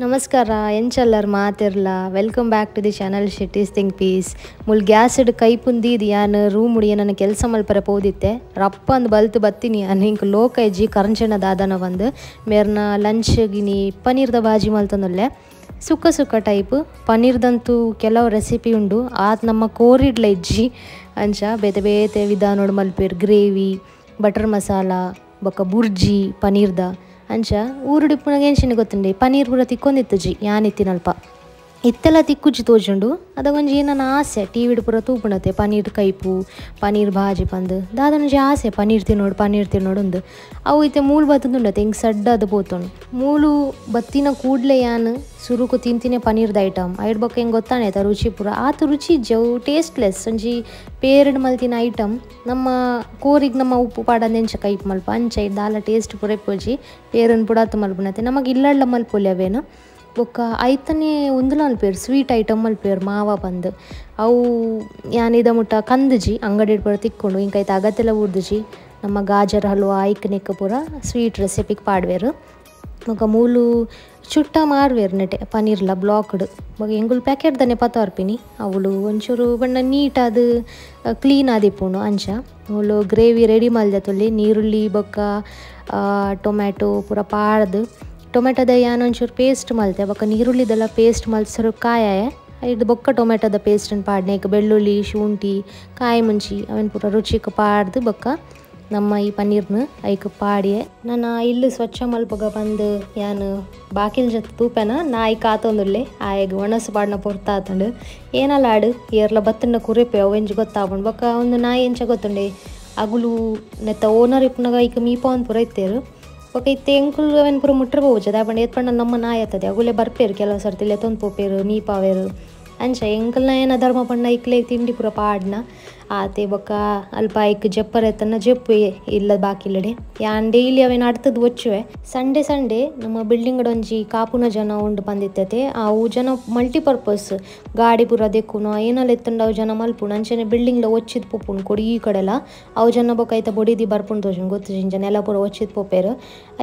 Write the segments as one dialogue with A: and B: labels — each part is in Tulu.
A: ನಮಸ್ಕಾರ ಎಂಚಲ್ಲರ್ ಮಾತಿರ್ಲ welcome back to the channel Shetty's think peace. ಮುಲ್ ಗ್ಯಾಸ್ಡ್ ಕೈಪುಂದೀದು ಯಾನ್ ರೂಮ್ ಉಡಿಯ ನನ್ನ ಕೆಲಸ ಮಲ್ಪರೆ ಪೋದಿತ್ತೆ ರಪ್ಪ ಅಂದ್ ಬಲ್ತು ಬತ್ತೀನಿ ಯಾನ್ ಇಂಕ್ ಲೋಕ ಇಜ್ಜಿ ಕರಂಚನ ದಾದನ ಬಂದು ಮೇರ್ನ ಲಂಚ್ ಗಿನಿ ಪನ್ನೀರ್ದ ಬಾಜಿ ಮಲ್ತಂದೊಲ್ಲೆ ಸುಕ್ಕ ಸುಕ್ಕ ಟೈಪ್ ಪನ್ನೀರ್ದಂತೂ ಕೆಲವು ರೆಸಿಪಿ ಉಂಡು ಆತ್ ನಮ್ಮ ಕೋರಿಡ್ಲ ಇಜ್ಜಿ ಅಂಚ ಬೇತೆ ಬೇತೆ ವಿಧಾನೋಡು ಮಲ್ಪೇರ್ ಗ್ರೇವಿ ಬಟರ್ ಮಸಾಲ ಬೊಕ್ಕ ಬುರ್ಜಿ ಪನ್ನೀರ್ದ ಅಂಚ ಊರುಡಿಪ್ಪುನಗ ಎಂಚಿನ ಗೊತ್ತುಂಡೆ ಪನ್ನೀರ್ ಪೂರ ತಿಕ್ಕೊಂದಿತ್ತುಜಿ ಯಾನಿತ್ತಿನಲ್ಪ ಇತ್ತೆಲ್ಲ ತಿಕ್ಕುಜಿ ತೋಜುಂಡು ಅದಗೊಂಜಿ ನನ್ನ ಆಸೆ ಟಿ ವಿಡ್ ಪೂರ ತೂಪುಣತೆ ಪನ್ನೀರ್ ಕೈಪು ಪನ್ನೀರ್ ಭಾಜಿ ಪಂದು ದಾದನೊಂಜಿ ಆಸೆ ಪನ್ನೀರ್ ತಿನ್ನೋಡು ಪನ್ನೀರ್ ತಿನ್ನೋಡು ಉಂದು ಅವು ಇತ್ತೆ ಮೂಲು ಬತ್ತುಂಡುಂಡತೆ ಹಿಂಗೆ ಸಡ್ಡ ಅದು ಪೋತುಂಡು ಮೂಲು ಬತ್ತಿನ ಕೂಡಲೇ ಯಾನ್ ಸುರುಕು ತಿಂತಿನೇ ಪನ್ನೀರ್ದ ಐಟಮ್ ಐಡ್ ಬೊಕ್ಕ ಹೆಂಗೆ ಗೊತ್ತಾನೆ ರುಚಿ ಪೂರ ಆತ ರುಚಿ ಇಜ್ಜಿ ಟೇಸ್ಟ್ಲೆಸ್ ಒಂಜಿ ಪೇರಡ್ ಮಲ್ತಿನ ಐಟಮ್ ನಮ್ಮ ಕೋರಿಗೆ ನಮ್ಮ ಉಪ್ಪು ಪಾಡಂದು ಎಂಚ ಕೈಪು ಮಲ್ಪ ಅಂಚ ದಾಲ ಟೇಸ್ಟ್ ಪೂರ ಇಪ್ಪುಜಿ ಪೇರನ್ನು ಪುಡಾತು ಮಲ್ಪುನತೆ ನಮಗೆ ಇಲ್ಲಡ್ಲ ಮಲ್ಪೊಲಿ ಅವೇನು ಬೊಕ್ಕ ಐತನೇ ಉಂದುಲ ಮಲ್ಪೇರು ಸ್ವೀಟ್ ಐಟಮ್ ಮಲ್ಪೇರು ಮಾವ ಬಂದು ಅವು ಯಾನಿದ ಮುಟ್ಟ ಕಂದುಜಿ ಅಂಗಡಿ ಪೂರ ತಿಕ್ಕೊಂಡು ಇಂಕೈತ ಅಗತ್ಯಲ ಊರ್ದುಜಿ ನಮ್ಮ ಗಾಜರ್ ಹಲ್ವಾ ಐಕ್ ನೆಕ್ಕ ಪೂರ ಸ್ವೀಟ್ ರೆಸಿಪಿಗೆ ಪಾಡ್ವೇರು ಬೊಕ್ಕ ಮೂಲು ಚುಟ್ಟ ಮಾರ್ವೇರು ನೆಟೆ ಪನ್ನೀರ್ಲ ಬ್ಲಾಕ್ಡ್ ಬೊಕ್ಕ ಎಂಗುಲು ಪ್ಯಾಕೆಟ್ ದನೆ ಪತ್ತರ್ಪಿನಿ ಅವಳು ಒಂಚೂರು ಬಣ್ಣ ನೀಟಾದ ಕ್ಲೀನ್ ಆದಿಪ್ಪುಂಡು ಅಂಚ ಮೂಲು ಗ್ರೇವಿ ರೆಡಿ ಮಲ್ದೆ ತುಲ್ಲಿ ನೀರುಳ್ಳಿ ಬೊಕ್ಕ ಟೊಮ್ಯಾಟೊ ಪೂರ ಪಾಡ್ದು ಟೊಮೆಟೊದ ಯಾನ್ ಒಂಚೂರು ಪೇಸ್ಟ್ ಮಲ್ತೆ ಬೊಕ್ಕ ನೀರುಳ್ಳಿದೆಲ್ಲ ಪೇಸ್ಟ್ ಮಲ್ಸರು ಕಾಯ ಇದು ಬೊಕ್ಕ ಟೊಮೆಟೊದ ಪೇಸ್ಟನ್ನು ಪಾಡ್ನೆ ಈಗ ಬೆಳ್ಳುಳ್ಳಿ ಶುಂಠಿ ಕಾಯಿ ಮುಂಚಿ ಅವೆನ್ ಪೂರ ರುಚಿಗೆ ಪಾಡ್ದು ಬೊಕ್ಕ ನಮ್ಮ ಈ ಪನ್ನೀರ್ನ ಐಕ್ ಪಾಡಿಯೆ ನನ್ನ ಇಲ್ಲು ಸ್ವಚ್ಛ ಮಲ್ಪಗ ಬಂದು ಯಾನ್ ಬಾಕಿಲ್ ಜೊತೆ ತೂಪೆನ ನಾಯಿ ಕಾತೊಂದುಲ್ಲೆ ಆಯಗ್ ಒಣಸು ಪಾಡ್ನ ಪೊರ್ತಾತಂಡು ಏನಲ್ಲ ಆಡು ಏರ್ಲ ಬತ್ತಂಡ ಕುರಿಪೆ ಅವು ಎಂಚ ಗೊತ್ತಾಪುಂಡು ಬೊಕ್ಕ ಒಂದು ನಾಯಿ ಎಂಚ ಗೊತ್ತುಂಡೆ ಅಗುಲು ನೆತ್ತ ಓನರ್ ಇಪ್ಪುನಗ ಐಕ್ ಮೀಪಾವೊಂದು ಪೂರ ಇತ್ತೇರು ಬೊಕ್ಕ ಇತ್ತೆ ಎಂಕುಲು ಅವೆನ್ ಪೂರ ಮುಟ್ರೆ ಪೋವುಜಿ ದಾಯೆ ಏತ್ ಪಂಡ ನಮ್ಮ ನಾಯಿ ಆತದೆ ಅಗುಲೆ ಬರ್ಪೇರು ಕೆಲವು ಸರ್ತಿ ಲೆತ್ತೊಂದು ಪೋಪೇರು ಮೀಪಾವೇರು ಅಂಚ ಎಂಕಲ್ನ ಏನ ಧರ್ಮ ಪಂಡ ಐಕ್ಲೆ ತಿಂಡಿ ಪೂರ ಪಾಡ್ನ ಆತೆ ಬೊಕ್ಕ ಅಲ್ಪ ಐಕ್ ಜಪ್ಪರೆ ಎತ್ತನ್ನ ಜಪ್ಪು ಇಲ್ಲ ಬಾಕಿಲ್ಲಡೆ ಯಾನ್ ಡೈಲಿ ಅವೇನು ಅಡ್ತದ್ದು ಒಚ್ಚುವೆ ಸಂಡೇ ಸಂಡೇ ನಮ್ಮ ಬಿಲ್ಡಿಂಗ್ ಒಂಜಿ ಕಾಪುನ ಜನ ಉಂಡು ಬಂದಿತ್ತತೆ ಅವು ಜನ ಮಲ್ಟಿಪರ್ಪಸ್ ಗಾಡಿ ಪೂರ ದೆಕ್ಕುನು ಏನೆಲ್ಲ ಎತ್ತುಂಡು ಅವು ಜನ ಮಲ್ಪುನು ಅಂಚನೆ ಬಿಲ್ಡಿಂಗ್ಲ ಒಚ್ಚಿದ್ ಪೋಪುಂಡು ಕೊಡಿ ಈ ಕಡೆಲ್ಲ ಅವು ಜನ ಬೊಕ್ಕ ಐತ ಬೊಡಿದಿ ಬರ್ಪುಂಡು ತೋಜುಂಡು ಗೊತ್ತು ಇಂಚ ನೆಲ ಪೂರ ಒಚ್ಚಿದ್ ಪೋಪೇರು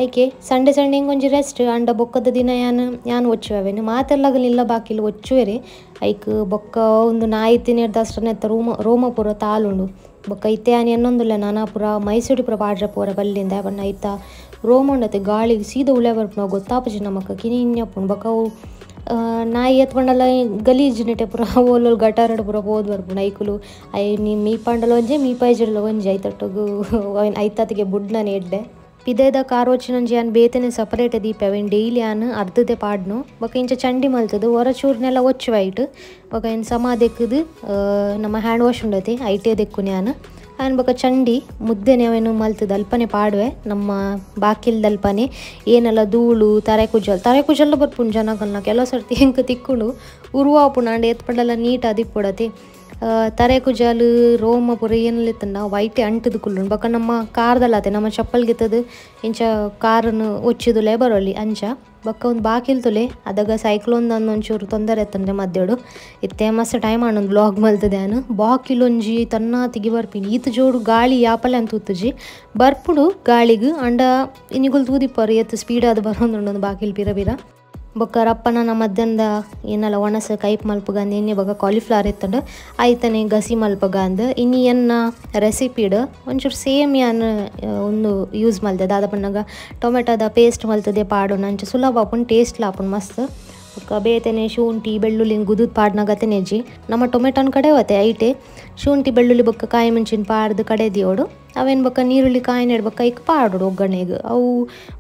A: ಐಕೆ ಸಂಡೇ ಸಂಡೇ ಹಿಂಗೊಂಜಿ ರೆಸ್ಟ್ ಅಂಡ ಬೊಕ್ಕದ ದಿನ ಯಾನ್ ಯಾನ್ ಒಚ್ಚುವೆ ಅವೇನು ಮಾತೆಲ್ಲಾಗಲಿ ಇಲ್ಲ ಬಾಕಿಲ್ ಒಚ್ಚುವೆರೆ ಐಕ್ ಬೊಕ್ಕ ಒಂದು ನಾಯಿ ತಿನ್ನೇರ್ದಷ್ಟನೆತ್ತ ರೋಮ ರೋಮ ಪೂರ ತಾಲುಂಡು ಬೊಕ್ಕ ಇತ್ತೆ ಯಾನ್ ಎನ್ನೊಂದುಲ್ಲೆ ನಾನಾ ಪೂರ ಮೈಸೂರಿ ಪೂರ ಪಾಡ್ರೆ ಪೋರ ಬಲ್ಲಿಂದ ಬಣ್ಣ ಐತ ರೋಮ ಉಂಡತೆ ಗಾಳಿಗೆ ಸೀದ ಉಳೆ ಬರ್ಪುಂಡು ಗೊತ್ತಾಪುಜಿ ನಮಕ್ ಕಿನಿ ಇನ್ಯಪ್ಪುಂಡು ಬೊಕ್ಕ ಅವು ನಾಯಿ ಎತ್ಪಂಡಲ ಗಲೀಜು ನೆಟೆ ಪೂರ ಓಲೋಲ್ ಗಟಾರಡ್ ಪೂರ ಪೋದು ಬರ್ಪುಂಡು ಐಕುಲು I ನೀ ಮೀಪಾಂಡಲ ಒಂಜೆ ಮೀಪಾಯ್ಜಡ್ಲ ಒಂಜೆ ಐತೊಟ್ಟುಗು ಐತಾತಿಗೆ ಬುಡ್ನನೆ ಎಡ್ಡೆ ಪಿದೈದ ಕಾರೋಚಿನೊಂಜಿ ಯಾನ್ ಬೇತೆನೆ ಸಪರೇಟ್ ದೀಪೆ ಅವೆನ್ ಡೈಲಿ ಯಾನ್ ಅರ್ಧದೆ ಪಾಡ್ನು ಬೊಕ್ಕ ಇಂಚ ಚಂಡಿ ಮಲ್ತದು ಒರ ಚೂರ್ನೆಲ್ಲ ಒಚ್ಚುವೆ ಐಟ್ ಬೊಕ್ಕ ಇನ್ ಸಮ ದೆಕ್ಕುದು ನಮ್ಮ ಹ್ಯಾಂಡ್ ವಾಶ್ ಉಂಡತೆ ಐಟೇ ದೆಕ್ಕುನು ಯಾನ್ ಆನ್ ಬೊಕ್ಕ ಚಂಡಿ ಮುದ್ದೆನೆ ಅವೇನು ಮಲ್ತದು ಅಲ್ಪನೆ ಪಾಡುವೆ ನಮ್ಮ ಬಾಕಿಲ್ದಲ್ಪನೆ ಏನೆಲ್ಲ ಧೂಳು ತರೆ ಕುಜಲ್ ತರೆ ಕುಜಲ್ಲ ಬರ್ಪುಂಡು ಜನಗಲ್ನ ಕೆಲವು ಸರ್ತಿ ಎಂಕ್ ತಿಕ್ಕುಂಡು ಉರುವ ಆಪುಂಡು ಅಂಡ ಏತ್ ಪಂಡಲ ನೀಟ್ ಆದಿಪ್ಪೊಡತೆ ತರೆ ಕುಜಾಲು ರೋಮ ಪೂರ ಏನೆಲ್ಲ ಇತ್ತಂಡ ವೈಟೆ ಅಂಟುದು ಕುಲ್ಲುಂಡು ಬೊಕ್ಕ ನಮ್ಮ ಕಾರ್ದಲ್ಲ ನಮ್ಮ ಚಪ್ಪಲ್ ಗಿತ್ತದು ಇಂಚ ಕಾರನ್ನು ಒಚ್ಚಿದುಲೆ ಬರೋಲಿ ಅಂಚ ಬೊಕ್ಕ ಒಂದು ಬಾಕಿಲ್ ತುಲೆ ಅದಗ ಸೈಕ್ಲೋನ್ ಒಂಚೂರು ತೊಂದರೆ ಎತ್ತಂದ್ರೆ ಮಧ್ಯೋಡು ಇತ್ತೆ ಮಸ್ತ್ ಟೈಮ್ ಆಂಡ್ ಬ್ಲಾಗ್ ಮಲ್ತದೆ ಯಾನು ಬಾಕಿಲೊಂಜಿ ತನ್ನ ತಿಗಿ ಬರ್ಪಿನಿ ಈತ ಜೋಡು ಗಾಳಿ ಯಾಪಲೆ ಅಂತ ತೂತುಜಿ ಬರ್ಪುಡು ಗಾಳಿಗ್ ಅಂಡ ಇನಿಗುಲ್ ತೂದಿಪ್ಪರು ಏತ್ ಸ್ಪೀಡ್ ಆದ್ ಬರೋಂದುಂಡು ಬಾಕಿಲ್ ಪಿರ ಪಿರ ಬೊಕ್ಕ ರಪ್ಪನ ನಮ್ಮ ಮಧ್ಯಾಹ್ನದ ಏನೆಲ್ಲ ಒಣಸ ಕೈಪ್ ಮಲ್ಪಗಂದು ಎಣ್ಣೆ ಬೊಕ್ಕ ಕಾಲಿಫ್ಲವರ್ ಇತ್ತಂಡು ಐತನೆ ಗಸಿ ಮಲ್ಪಗಂದು ಇನಿ ಎನ್ನ ರೆಸಿಪಿಡ್ ಒಂಚೂರು ಸೇಮ್ ಯಾನ್ ಒಂದು ಯೂಸ್ ಮಲ್ತೆ ದಾದ ಪನ್ನಗ ಟೊಮೆಟೊದ ಪೇಸ್ಟ್ ಮಲ್ತದೆ ಪಾಡೋಣ ಅಂಚ ಸುಲಭ ಆಪುಂಡು ಟೇಸ್ಟ್ಲ ಆಪುಂಡು ಮಸ್ತ್ ಬೊಕ್ಕ ಬೇತೆನೆ ಶುಂಠಿ ಬೆಳ್ಳುಳ್ಳಿ ಗುದುದ್ ಪಾಡ್ನಗತೆನೆ ಇಜ್ಜಿ ನಮ್ಮ ಟೊಮೆಟೊನ ಕಡೆ ಹೋತೆ ಐಟೆ ಶುಂಠಿ ಬೆಳ್ಳುಳ್ಳಿ ಬೊಕ್ಕ ಕಾಯಿ ಮೆಣಸಿನ ಪಾಡ್ದು ಕಡೆ ದಿಯೋಡು ಅವೇನು ಬೊಕ್ಕ ನೀರುಳ್ಳಿ ಕಾಯಿ ಬೊಕ್ಕ ಐಕ್ ಪಾಡೋಡು ಒಗ್ಗರಣೆಗೆ ಅವು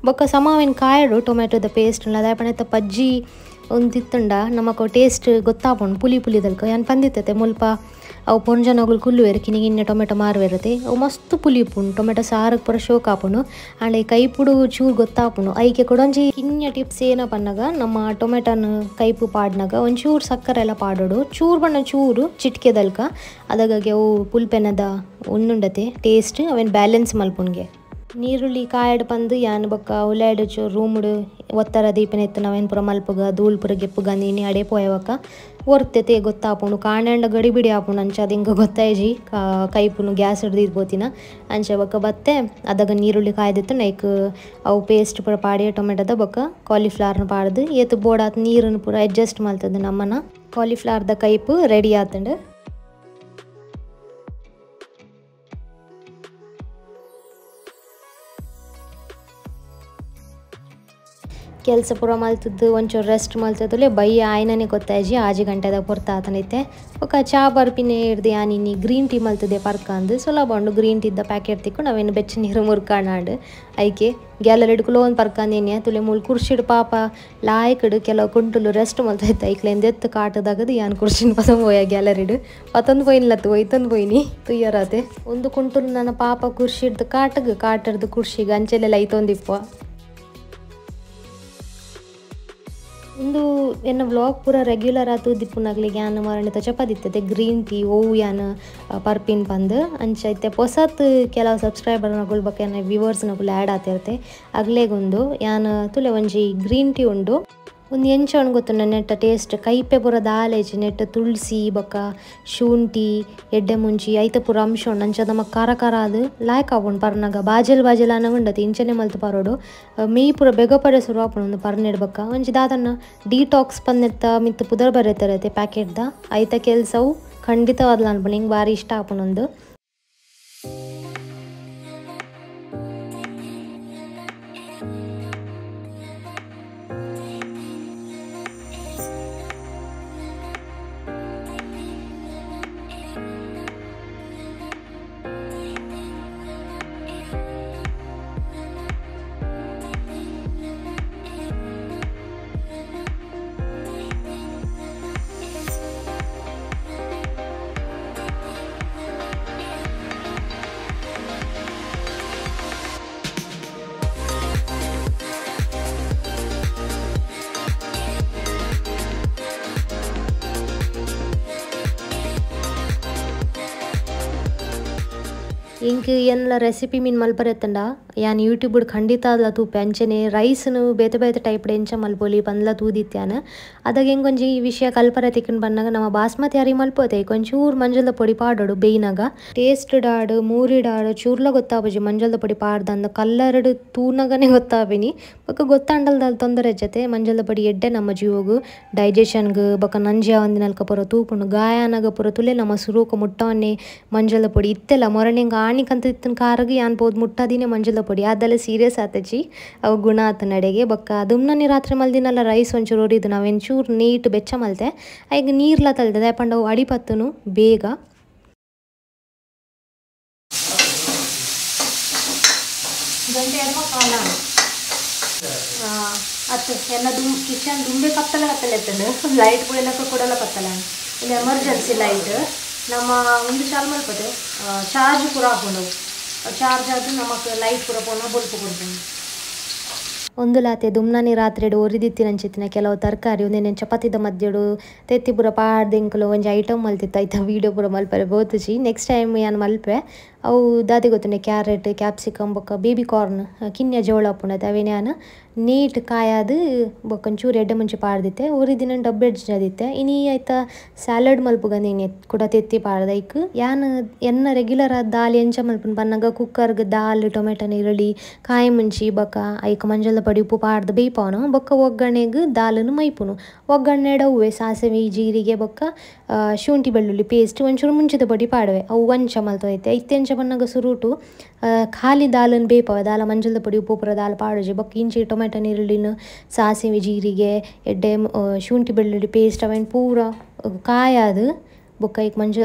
A: ಬೊಕ್ಕ ಸಮ ಅವೇನು ಕಾಯಡು ಟೊಮೆಟೊದ ಪೇಸ್ಟ್ ದಾಯೆ ಪಂಡ ಪಜ್ಜಿ ಒಂದು ತಿತ್ತುಂಡ ನಮಕ್ ಟೇಸ್ಟ್ ಗೊತ್ತಾಪುಂಡು ಪುಲಿ ಪುಲಿದಲ್ಕ ಯಾನ್ ಪಂದಿತ್ತತೆ ಮುಲ್ಪ ಅವು ಪೊಂಜನಗುಲು ಕುಲ್ಲುವೆರು ಕಿನ್ನಿ ಟೊಮೆಟೊ ಮಾರುವೆರತೆ ಅವು ಮಸ್ತ್ ಪುಲಿ ಉಪ್ಪುಂಡು ಟೊಮೆಟೊ ಸಾರಿಗೆ ಪೂರ ಶೋಕ್ ಆಪುಂಡು ಆಂಡ ಈ ಕೈಪುಡು ಚೂರು ಗೊತ್ತಾಪುಂಡು ಐಕೆ ಕೂಡ ಒಂಜಿ ಕಿನ್ಯ ಟಿಪ್ಸ್ ಏನ ಪನ್ನಗ ನಮ್ಮ ಟೊಮೆಟೊನ ಕೈಪು ಪಾಡ್ನಾಗ ಒಂಚೂರು ಸಕ್ಕರೆ ಎಲ್ಲ ಪಾಡೋಡು ಚೂರು ಬಣ್ಣ ಚೂರು ಚಿಟ್ಕೆದಲ್ಕ ಅದಗಾಗಿ ಅವು ಪುಲ್ಪೆನದ ಉಂಡುಂಡತೆ ಟೇಸ್ಟ್ ಅವೇನು ಬ್ಯಾಲೆನ್ಸ್ ಮಲ್ಪುನ್ಗೆ. ನೀರುಳ್ಳಿ ಕಾಯಡ್ ಪಂದು ಯಾನ್ ಬೊಕ್ಕ ಉಲಾಯ್ಡ್ ರೂಮುಡು ಒತ್ತರ ದೀಪನ ಇತ್ತು ನಾವೇನು ಪೂರ ಮಲ್ಪುಗ ಧೂಳ್ ಪೂರ ಗೆಪ್ಪುಗ ನೀನಿ ಅಡೆ ಪೋಯವಕ್ಕ ಒರ್ತತೆ ಗೊತ್ತಾಪುಂಡು ಕಾಣಂಡ ಗಡಿ ಬಿಡಿ ಆಪುಂಡು ಅಂಚ ಅದು ಹಿಂಗೆ ಗೊತ್ತಾಯ್ಜಿ ಕೈಪುನು ಗ್ಯಾಸ್ ಹಿಡ್ದು ಅಂಚ ಬೊಕ್ಕ ಬತ್ತೆ ಅದಾಗ ನೀರುಳ್ಳಿ ಕಾಯ್ದಿತ್ತು ನೈಕ್ ಅವು ಪೇಸ್ಟ್ ಪೂರ ಪಾಡಿ ಟೊಮೆಟೊದ ಬೊಕ್ಕ ಕಾಲಿಫ್ಲವರ್ನ ಪಾಡ್ದು ಏತು ಬೋಡಾತ್ ನೀರನ್ನು ಪೂರ ಅಡ್ಜಸ್ಟ್ ಮಾಡ್ತದೆ ನಮ್ಮನ ಕಾಲಿಫ್ಲವರ್ದ ಕೈಪು ರೆಡಿ ಆತಂಡು. ಕೆಲಸ ಪೂರ ಮಲ್ತದ್ದು ಒಂಚೂರು ರೆಸ್ಟ್ ಮಲ್ತದಲ್ಲೇ ಬೈ ಆಯ್ನನೇ ಗೊತ್ತಾಯ್ಜಿ 6 ಗಂಟೆದಾಗ ಪೊರ್ತಾತನೈತೆ. ಬೊಕ್ಕ ಚಾ ಬರ್ಪಿನೇ ಹಿಡ್ದು ಯಾನಿನಿ ಗ್ರೀನ್ ಟೀ ಮಲ್ತದೆ ಪರ್ಕ ಅಂದು ಸುಲಭ ಉಂಡು ಗ್ರೀನ್ ಟೀದ ಪ್ಯಾಕೆಟ್ ತಿಕ್ಕು ನಾವೇನು ಬೆಚ್ಚ ನೀರು ಮುರ್ಕಾಣಾಂಡು ಐಕೆ ಗ್ಯಾಲರಿ ಒಂದು ಪರ್ಕಂದೇನೆ ತುಲೆ ಮೂಲು ಕುರ್ಚಿಡ್ ಪಾಪ ಲಾಯ್ಕಡು ಕೆಲವು ಕುಂಟುಲು ರೆಸ್ಟ್ ಮಲ್ತೈತೆ ಐಕ್ಲೆಂದ ಎತ್ತು ಕಾಟದಾಗದು ಯಾನ್ ಕುರ್ಚಿನ ಪತಂದು ಪೋಯ ಗ್ಯಾಲರಿಡು ಪತಂದು ಪೋಯಿನ್ಲತ್ತು ಒಯ್ತಂದು ಪೋಯಿನಿ ತುಯ್ಯರಾತೆ ಒಂದು ಕುಂಟುಲು ನನ್ನ ಪಾಪ ಕುರ್ಚಿಡ್ದು ಕಾಟಗು ಕಾಟರ್ದು ಕುರ್ಚಿಗೆ ಅಂಚೆಲೆಲ್ಲ ಐತೊಂದಿಪ್ಪ. ಒಂದು ಎನ್ನ ವ್ಲಾಗ್ ಪೂರ ರೆಗ್ಯುಲರ್ ಆತು ದಿಪ್ಪುನಾಗ್ಲಿಗೆ ಯಾನ್ ಮರಣಿತ ಚಪಾದಿತ್ತದೆ ಗ್ರೀನ್ ಟೀ ಓವು ಯಾನ್ ಪರ್ಪಿನ್ ಪಂದು ಅಂಚ ಐತೆ ಪೊಸತ್ ಕೆಲವು ಸಬ್ಸ್ಕ್ರೈಬರ್ನಗುಳು ಬೊಕ್ಕ ಯಾನ್ ವ್ಯೂವರ್ಸ್ನಗುಳು ಆ್ಯಡ್ ಆತಿರ್ತೆ ಅಗ್ಲೇಗೊಂದು ಯಾನ್ ತುಲೆ ಒಂಜಿ ಗ್ರೀನ್ ಟೀ ಉಂಡು ಒಂದು ಎಂಚ ಉಂಡು ಗೊತ್ತುಂಡ ನೆಟ್ಟ ಟೇಸ್ಟ್ ಕೈಪೆ ಪೂರ ದಾಲೇಜಿ ನೆಟ್ಟ ತುಳಸಿ ಬೊಕ್ಕ ಶುಂಠಿ ಎಡ್ಡೆ ಮುಂಚಿ ಐತ ಪೂರ ಅಂಶ ಉಂಡು ಅಂಚ ನಮಕ್ ಖಾರ ಖಾರ ಅದು ಲಾಯ್ಕ್ ಆಪುಂಡು ಪರ್ನಾಗ ಬಾಜಲ್ ಬಾಜಲ್ ಅನ್ನ ಉಂಡತಿ ಇಂಚನೆ ಮಲ್ತು ಪರೋಡು ಮೇಯ್ ಪೂರ ಬೇಗ ಪರೆ ಶುರು ಆಪುಂಡು ಒಂದು ಪರ್ನೆಡ್ ಬೊಕ್ಕ ಒಂಜಿ ದಾದನ್ನ ಡಿಟಾಕ್ಸ್ ಪನ್ನೆತ್ತ ಮಿತ್ತು ಪುದರ್ ಬರೆತರತೆ ಪ್ಯಾಕೆಟ್ದ ಐತ ಕೆಲಸವು ಖಂಡಿತವಾದ್ಲ ಅನ್ಪುಂಡು ಹಿಂಗೆ ಭಾರಿ ಇಷ್ಟ ಆಪುಂಡು ಒಂದು. ಇಂಕ್ ಏನೆಲ್ಲ ರೆಸಿಪಿ ಮೀನು ಮಲ್ಪರೆತ್ತಂಡ ಯಾನ್ ಯೂಟ್ಯೂಬ್ ಖಂಡಿತ ಅಲ್ಲ ತೂಪೆ ಅಂಚನೆ ರೈಸ್ನು ಬೇತೆ ಬೇತೆ ಟೈಪ್ ಎಂಚ ಮಲ್ಪೊಲಿ ಪಂದ್ಲ ತೂದಿತ್ಯಾನ ಅದಾಗ ಹೆಂಗೊಂಜಿ ಈ ವಿಷಯ ಕಲ್ಪರೆ ತಿಕ್ಕಂಡು ಬಂದಾಗ ನಮ್ಮ ಬಾಸ್ಮತಿ ಅರಿ ಮಲ್ಪೋತೆ ಒಂಚೂರು ಮಂಜಲ್ದ ಪೊಡಿ ಪಾಡೋಡು ಬೇಯ್ನಾಗ ಟೇಸ್ಟ್ ಡಾಡು ಮೂರಿ ಡಾಡು ಚೂರ್ಲ ಗೊತ್ತಾಪುಜಿ ಮಂಜಲ್ದ ಪೊಡಿ ಪಾಡ್ದಂದ ಕಲ್ಲರಡು ತೂನಗನೇ ಗೊತ್ತಾಪಿನಿ ಬೊಕ್ಕ ಗೊತ್ತಾಂಡಲ್ದ ತೊಂದರೆ ಜೊತೆ ಮಂಜಲ್ದ ಪೊಡಿ ಎಡ್ಡೆ ನಮ್ಮ ಜೀವಗು ಡೈಜೆಷನ್ಗೆ ಬೊಕ್ಕ ನಂಜಿ ಒಂದಿನಲ್ಕ ಪೂರ ತೂಪುಂಡು ಗಾಯನಾಗ ಪೂರ ತುಲೆ ನಮ್ಮ ಸುರೂಕ ಮುಟ್ಟವನ್ನೇ ಮಂಜಲ್ದ ಪೊಡಿ ಇತ್ತೆಲ್ಲ ಮೊರನೆಂಗೆ ಆಣಿಕಂತ ಇತ್ತಿನ ಕಾರಗೆ ಯಾನ್ ಪೋದು ಮುಟ್ಟದಿನೇ ಮಂಜಲ್ದ ಪೊಡಿ ಅದೆಲ್ಲ ಸೀರಿಯಸ್ ಆತಜಿ ಅವು ಗುಣ ಆತ ನಡೆಗೆ ಬೊಕ್ಕ ದುಮ್ನನಿ ರಾತ್ರಿ ಮಲ್ದಿನಲ್ಲ ರೈಸ್ ಒಂಚೂರು ಒರಿದು ನಾವು ಒಂಚೂರು ನೀಟ್ ಬೆಚ್ಚ ಮಲ್ತೆ ಐಗ ನೀರ್ಲ ತಲ್ತದೆ ಯಾಪಂಡ ಅವು ಅಡಿಪತ್ತುನು ಬೇಗ. ಗಂಟೆ ಕಾಲ ಅತ್ತು ಎಲ್ಲ ಕಿಚನ್ ದುಂಬೆ ಕತ್ತಲ ಕತ್ತಲ ಎತ್ತಂಡು ಲೈಟ್ ಕೂಡ ಕೊಡಲ್ಲ ಕತ್ತಲ ಇದು ಎಮರ್ಜೆನ್ಸಿ ಲೈಟ್ ನಮ್ಮ ಒಂದು ಚಾಲು ಮಲ್ಪತೆ ಚಾರ್ಜ್ ಪೂರ ಹಾಕೊಂಡು ಚಾರ್ಜ್ ಆದ್ರೆ ನಮಕ್ ಲೈಟ್ ಪೂರ ಪೋನ ಬೊಲ್ಪು ಕೊಡ್ತೀನಿ. ಒಂದು ಲಾತೆ ದುಮ್ನಾನಿ ರಾತ್ರಿ ಒರಿದಿತ್ತಿನಂಚಿತ್ತಿನ ಕೆಲವು ತರಕಾರಿ ಒಂದೇನೆ ಚಪಾತಿದ ಮಧ್ಯಡು ತೆತ್ತಿ ಪೂರ ಪಾಡ್ದೆಂಕುಲು ಒಂಜಿ ಐಟಮ್ ಮಲ್ತಿತ್ತು ಆಯ್ತಾ ವೀಡಿಯೋ ಪೂರ ಮಲ್ಪರೆ ಬೋತುಜಿ ನೆಕ್ಸ್ಟ್ ಟೈಮ್ ಯಾನ್ ಮಲ್ಪೆ ಅವು ದಾದಿ ಗೊತ್ತುಂಡೆ ಕ್ಯಾರೆಟ್ ಕ್ಯಾಪ್ಸಿಕಮ್ ಬೊಕ್ಕ ಬೇಬಿ ಕಾರ್ನ್ ಕಿನ್ಯ ಜೋಳ ಅಪ್ಪುಂಡತೆ ಅವೇನೆ ಯಾನ್ ನೀಟ್ ಕಾಯಾದು ಬೊಕ್ಕ ಒಂಚೂರು ಎಡ್ಡೆ ಮುಂಚೆ ಪಾಡ್ದಿತ್ತೆ ಒರಿದಿನ ಡಬ್ಬೆಡ್ಜಿದಿತ್ತೆ ಇನಿ ಆಯ್ತಾ ಸ್ಯಾಲಡ್ ಮಲ್ಪುಗಂದು ಇನಿ ಕೂಡ ತೆತ್ತಿ ಪಾಡ್ದ ಐಕ್ ಯಾನ್ ಎನ್ನ ರೆಗ್ಯುಲರ್ ಆದ ದಾಲ್ ಎಂಚ ಮಲ್ಪುಂಡು ಪನ್ನಗ ಕುಕ್ಕರ್ಗೆ ದಾಲ್ ಟೊಮೆಟೊ ನೀರುಳ್ಳಿ ಕಾಯಿ ಮುಂಚಿ ಬೊಕ್ಕ ಐಕ್ ಮಂಜಲ್ದ ಪೊಡಿ ಉಪ್ಪು ಪಾಡ್ದು ಬೇಯ್ಪಾವನು ಬೊಕ್ಕ ಒಗ್ಗರಣೆಗೆ ದಾಲನ್ನು ಮೈಪುನು ಒಗ್ಗರಣೆ ಹೂವೆ ಸಾಸಿವೆ ಜೀರಿಗೆ ಬೊಕ್ಕ ಶುಂಠಿ ಬೆಳ್ಳುಳ್ಳಿ ಪೇಸ್ಟ್ ಒಂಚೂರು ಮುಂಚಿದ ಪೊಡಿ ಪಾಡುವೆ ಅವು ಒಂಚ ಮಲ್ತೋಯ್ತೆ ಇತ್ತೆ ಎಂಚ ಪನ್ನಗ ಸುರುಟು ಖಾಲಿ ದಾಲನ್ನು ಬೇಯ್ಪಾವೆ ದಾಲ ಮಂಜಲ್ದ ಪೊಡಿ ಉಪ್ಪು ಪೂರ ದಾಲ್ ಪಾಡುಜಿ ಬೊಕ್ಕ ಇಂಚಿ ಟೊಮೆಟೊ ನೀರುಳ್ಳಿನ ಸಾಸಿವೆ ಜೀರಿಗೆ ಎಡ್ಡೆ ಶುಂಠಿ ಬೆಳ್ಳುಳ್ಳಿ ಪೇಸ್ಟ್ ಅವೇನು ಪೂರ ಕಾಯಾದು ಬೊಕ್ಕ ಐಕ್ ಮಂಜ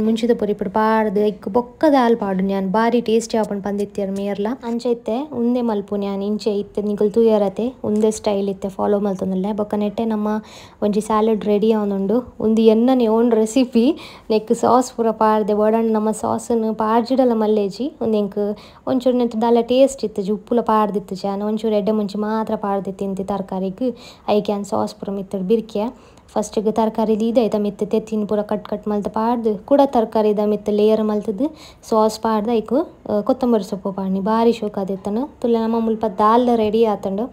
A: ಮುಂಚಿದ ಪೊರಿ ಪುಡು ಪಾಡ್ದು ಐಕ್ ಬೊಕ್ಕ ದಾಲ್ ಪಾಡು ಯಾನ್ ಬಾರಿ ಟೇಸ್ಟಿ ಆಪುಂಡು ಪಂದಿತ್ತೆರ್ ಮೇರ್ಲ ಅಂಚ ಇತ್ತೆ ಉಂದೆ ಮಲ್ಪುನು ಯಾನ್ ಇಂಚೆ ಇತ್ತೆ ನಿಕುಲು ತೂಯರತೆ ಉಂದೆ ಸ್ಟೈಲ್ ಇತ್ತೆ ಫಾಲೋ ಮಲ್ತೊಂದುಲ್ಲೆ ಬೊಕ್ಕ ನೆಟ್ಟೆ ನಮ್ಮ ಒಂಜಿ ಸ್ಯಾಲಡ್ ರೆಡಿ ಆವೊಂದುಂಡು ಉಂದು ಎನ್ನನೆ own recipe neck sauce ಪೂರ ಪಾಡ್ದೆ ಬೋಡಾಂಡ ನಮ್ಮ ಸಾಸನ್ನು ಪಾಡ್ಜಿಡಲ ಮಲ್ಲೇಜಿ ಉಂದು ಎಂಕ್ ಒಂಚೂರು ನೆಟ್ ದಾಲ ಟೇಸ್ಟ್ ಇತ್ತುಜಿ ಉಪ್ಪುಲ ಪಾಡ್ದಿತ್ತುಜಿ ಯಾನ್ ಒಂಚೂರು ಎಡ್ಡೆ ಮುಂಚಿ ಮಾತ್ರ ಪಾಡ್ದಿತ್ತು ಇಂತಿ ತರಕಾರಿಗ್ ಐಕ್ ಯಾನ್ ಸಾಸ್ ಪೂರ ಮಿತ್ತುಡು ಬಿರ್ಕೆ. ಫಸ್ಟಿಗೆ ತರಕಾರಿ ದೀದ ಐತ ಮಿತ್ತು ತೆತ್ತಿನ ಪೂರ ಕಟ್ ಕಟ್ ಮಲ್ತು ಪಾಡ್ದು ಕೂಡ ತರಕಾರಿದ ಮಿತ್ತು ಲೇಯರ್ ಮಲ್ತದು ಸಾಸ್ ಪಾಡ್ದು ಐಕು ಕೊತ್ತಂಬರಿ ಸೊಪ್ಪು ಪಾಡ್ನಿ ಬಾರಿ ಶೋಕ ಆದಿತ್ತನು ತುಲೆ ನಮ್ಮ ಮುಲ್ಪ ದಾಲ್ ರೆಡಿ ಆತಂಡು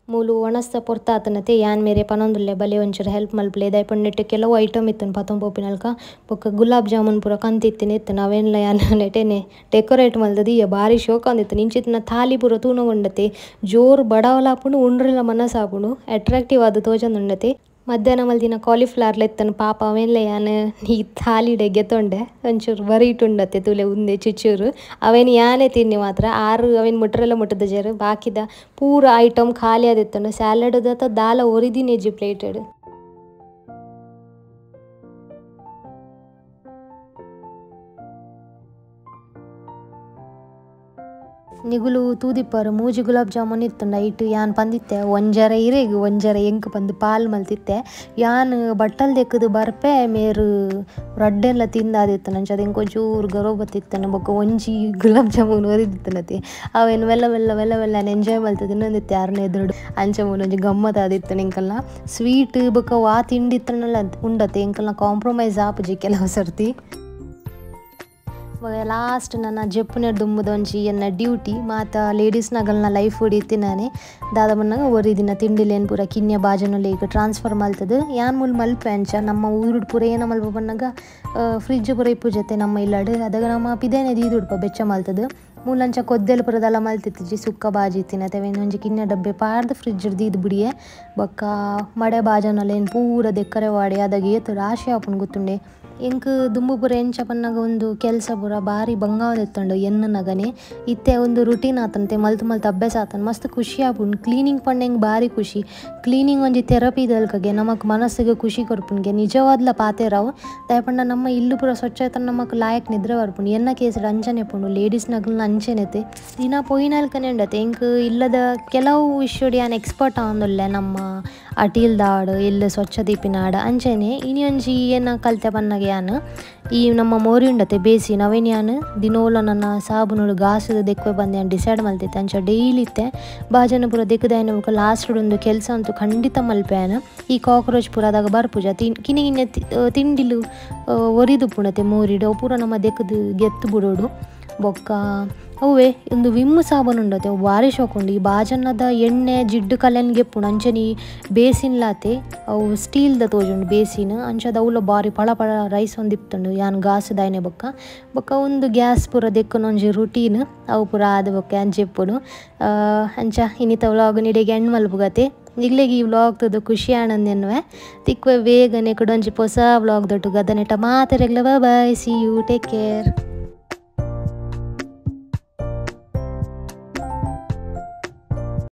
A: ಮೂಲು ಒಣಸ್ತ ಪೊರ್ತಾತನತೆ ಯಾನ್ ಮೇರೆ ಪನೊಂದುಲ್ಲೆ ಬಲೆ ಒಂಚೂರು ಹೆಲ್ಪ್ ಮಲ್ಪಲೆ ದಯಪಂಡಿಟ್ಟು ಕೆಲವು ಐಟಮ್ ಇತ್ತನು ಪತೊಂಪೋಪಿನಲ್ಕ ಬೊಕ್ಕ ಗುಲಾಬ್ ಜಾಮೂನ್ ಪೂರ ಕಂತಿತ್ತಿನ ಇತ್ತು ನಾವೇನ್ಲ ಯಾನ್ ನೆಟೆನೆ ಡೆಕೋರೇಟ್ ಮಲ್ತದು ಈ ಬಾರಿ ಶೋಕ ಅಂದಿತ್ತು ನಿಂಚಿತ್ತಿನ ಥಾಲಿ ಪೂರ ತೂನಗೊಂಡತೆ ಜೋರು ಬಡವಲಾಪುಂಡು ಉಂಡ್ರಿಲ ಮನಸ್ಸಾಪುಂಡು ಅಟ್ರಾಕ್ಟಿವ್ ಆದ ತೋಜೊಂದುಂಡತೆ. ಮಧ್ಯಾಹ್ನ ಮಲ್ದಿನ ಕಾಲಿಫ್ಲವರ್ ಲೆತ್ತನು ಪಾಪ ಅವೇನ್ಲ ಯಾನ್ ಈ ಥಾಲಿಡೆ ಗೆತ್ತೊಂಡೆ ಒಂಚೂರು ಬರೀಟುಂಡತೆ ತುಲೆ ಉಂದೆ ಚುಚ್ಚೂರು ಅವೇನು ಯಾನೇ ತಿನ್ನಿ ಮಾತ್ರ ಆರು ಅವೇನು ಮುಟ್ರೆಲ್ಲ ಮುಟ್ಟದ ಜರು ಬಾಕಿದ ಪೂರ ಐಟಮ್ ಖಾಲಿ ಆದಿತ್ತನು ಸ್ಯಾಲಡ್ ದತ್ತ ದಾಲ ಒರಿದಿನೆಜ್ಜಿ ಪ್ಲೇಟೆಡ್. ನಿಗುಲು ತೂದಿಪ್ಪರು ಮೂಜಿ ಗುಲಾಬ್ ಜಾಮೂನ್ ಇತ್ತು ನೈಟ್ ಯಾನ್ ಪಂದಿತ್ತೆ ಒಂಜರ ಇರೆಗ್ ಒಂಜರ ಎಂಕ್ ಪಂದು ಪಾಲ್ ಮಲ್ತಿತ್ತೆ ಯಾನ್ ಬಟ್ಟಲ್ ದೆಕ್ಕದು ಬರ್ಪೆ ಮೇರು ರಡ್ಡೆಲ್ಲ ತಿಂದಾದಿತ್ತು ನಂಚ ಅದು ಎಂಕೊಂಚೂರು ಗರೋ ಬತ್ತಿತ್ತನು ಬೊಕ್ಕ ಒಂಜಿ ಗುಲಾಬ್ ಜಾಮೂನ್ ಒರಿದಿತ್ತನತಿ ಅವೇನು ಮೆಲ್ಲ ಮೆಲ್ಲ ಮೆಲ್ಲ ಮೆಲ್ಲ ಎಂಜಾಯ್ ಮಲ್ತದೆ ತಿನ್ನೊಂದಿತ್ತೆ ಯಾರನ್ನ ಎದುರುಡು ಅಂಚ ಮೂಲು ಒಂಜಿ ಗಮ್ಮತ್ ಆದಿತ್ತು ಎಂಕಲ್ನ ಸ್ವೀಟ್ ಬೊಕ್ಕ ವಾ ತಿಂಡಿತ್ತನಲ್ಲ ಉಂಡತೆ ಎಂಕಲ್ನ ಕಾಂಪ್ರಮೈಸ್ ಆಪುಜಿ ಕೆಲವು ಸರ್ತಿ. ಲಾಸ್ಟ್ ನನ್ನ ಜಪ್ಪುನ ದುಂಬುದೊಂಜಿ ಎನ್ನ ಡ್ಯೂಟಿ ಮಾತ ಲೇಡೀಸ್ನಗಲ್ನ ಲೈಫ್ ಹೊಡಿತಿ ನಾನೇ ದಾದ ಬನ್ನಾಗ ಒರಿ ದಿನ ತಿಂಡಿಲೇನು ಪೂರ ಕಿನ್ಯ ಬಾಜನೊಲೆ ಈಗ ಟ್ರಾನ್ಸ್ಫರ್ ಮಲ್ತದು ಯಾನ್ ಮೂಲು ಮಲ್ಪೆ ಅಂಚ ನಮ್ಮ ಊರುಡು ಪೂರ ಏನ ಮಲ್ಪ ಬನ್ನಾಗ ಫ್ರಿಜ್ ಪೂರ ಇಪ್ಪು ಜೊತೆ ನಮ್ಮ ಇಲ್ಲಾಡು ಅದಾಗ ನಮ್ಮ ಪಿದೇನೆ ದೀದುಡ್ಪ ಬೆಚ್ಚ ಮಲ್ತದು ಮೂಲಂಚ ಕೊದ್ದೆಲು ಪೂರದಲ್ಲ ಮಲ್ತಿತ್ತಿಜಿ ಸುಕ್ಕ ಬಾಜಿ ಇತ್ತಿನ ಒಂಜಿ ಕಿನ್ಯ ಡಬ್ಬೆ ಪಾಡ್ದು ಫ್ರಿಜ್ ದೀದ್ ಬಿಡಿಯೆ ಬೊಕ್ಕ ಮಡೆ ಬಾಜನೊಲೆ ಪೂರ ದೆಕ್ಕರೆ ವಾಡಿ ಅದಾಗ ಏತು ರಾಶಿ ಆಪುಂಡು ಗೊತ್ತುಂಡೆ. ಎಂಕ್ ದುಂಬು ಪೂರ ಎಂಚ ಪನ್ನಗ ಒಂದು ಕೆಲಸ ಪೂರ ಬಾರಿ ಬಂಗಾವದಿತ್ತಂಡು ಎನ್ನನಗನೆ ಇತ್ತೆ ಒಂದು ರುಟೀನ್ ಆತಂತೆ ಮಲ್ತು ಮಲ್ತು ಅಭ್ಯಾಸ ಆತನ ಮಸ್ತ್ ಖುಷಿ ಆಪುಂಡು. ಕ್ಲೀನಿಂಗ್ ಪಂಡ ಎಂಕ್ ಬಾರಿ ಖುಷಿ ಕ್ಲೀನಿಂಗ್ ಒಂಜಿ ಥೆರಪಿ ದಲ್ಕಗೆ ನಮಕ್ ಮನಸ್ಸಿಗೆ ಖುಷಿ ಕೊರ್ಪುನ್ಗೆ ನಿಜವಾದ್ಲ ಪಾತೆರಾವು ದಾಯಪಂಡ ನಮ್ಮ ಇಲ್ಲು ಪೂರ ಸ್ವಚ್ಛ ಆತನ ನಮಕ್ ಲಾಯಕ್ ನಿದ್ರೆ ಬರ್ಪುಂಡು. ಎನ್ನ ಕೇಸ್ಡ್ ಅಂಚನೆ ಪುಂಡು ಲೇಡೀಸ್ನಗಲ್ನ ಅಂಚೆನೆತೆ ದಿನ ಪೋಯಿನಲ್ಕನೆ ಉಂಡತೆ ಎಂಕ್ ಇಲ್ಲದ ಕೆಲವು ವಿಷಯಡ್ ಯಾನ್ ಎಕ್ಸ್ಪರ್ಟ್ ಆವೊಂದುಲ್ಲೆ ನಮ್ಮ ಅಟೀಲ್ದಾಡು ಇಲ್ಲು ಸ್ವಚ್ಛ ದೀಪಿನಾಡು ಅಂಚನೆ ಇನಿ ಒಂಜಿ ಏನ ಕಲ್ತೆ ಪನ್ನಗ ಯಾನ್ ಈ ನಮ್ಮ ಮೋರಿ ಉಂಡತೆ ಬೇಸಿ ನವೇನ್ ಯಾನ್ ದಿನೋಲ ನನ್ನ ಸಾಬುನೋಡು ಗಾಸದ ದೆಕ್ವೆ ಬಂದು ಯಾನ್ ಡಿಸೈಡ್ ಮಲ್ತಿತ್ತೆ ಅಂಚ ಡೈಲಿ ಇತ್ತೆ ಬಾಜನ ಪೂರ ದೆಕ್ಕದಾಯನ ಬೊಕ ಲಾಸ್ಟ್ ಒಂದು ಕೆಲಸ ಅಂತೂ ಖಂಡಿತ ಮಲ್ಪೆ ಯಾನ್. ಈ ಕಾಕ್ರೋಚ್ ಪೂರ ಅದಾಗ ಬರ್ಪುಜ ಕಿನ್ನಿ ಕಿನ್ಯ ತಿಂಡಿಲು ಒರಿದುಪ್ಪುಂಡತೆ ಮೋರಿಡು ಅವು ಪೂರ ನಮ್ಮ ದೆಕ್ಕದು ಗೆತ್ತು ಬಿಡೋಡು. ಬೊಕ್ಕ ಅವುವೆ ಒಂದು ವಿಮ್ ಸಾಬೂನು ಉಂಡತೆ ಅವು ಬಾರಿ ಶೋಕುಂಡು. ಈ ಬಾಜನದ ಎಣ್ಣೆ ಜಿಡ್ಡು ಕಲೆನ್ ಗೆಪ್ಪುಂಡು ಅಂಚನೆ ಬೇಸಿನ್ಲಾತೆ ಅವು ಸ್ಟೀಲ್ದ ತೋಜುಂಡು ಬೇಸಿನ್ ಅಂಚದ ಅವುಲ ಬಾರಿ ಪಳ ಪಳ ರೈಸ್ ಒಂದಿಪ್ತುಂಡು ಯಾನ್ ಗಾಸದಾಯನೆ ಬೊಕ್ಕ ಬೊಕ್ಕ ಒಂದು ಗ್ಯಾಸ್ ಪೂರ ದೆಕ್ಕುನ ಒಂಜಿ ರುಟೀನ್ ಅವು ಪೂರ ಆದ ಬೊಕ್ಕ ಅಂಚೆಪ್ಪುನು ಅಂಚ ಇನ್ನಿತ ವ್ಲಾಗ್ ನಿಡೆಗೆ ಎಂಡ್ ಮಲ್ಪುಗತೆ. ನಿಗ್ಲೆಗ್ ಈ ವ್ಲಾಗ್ ತೂದು ಖುಷಿ ಆನಂದೆನ್ನುವೆ ತಿಕ್ವೆ ಬೇಗನೆ ಕುಡೊಂಜಿ ಪೊಸ vlog ದೊಟ್ಟು ಗದನೆಟ ಮಾತೆರೆಗ್ಲ bye, see you, take care.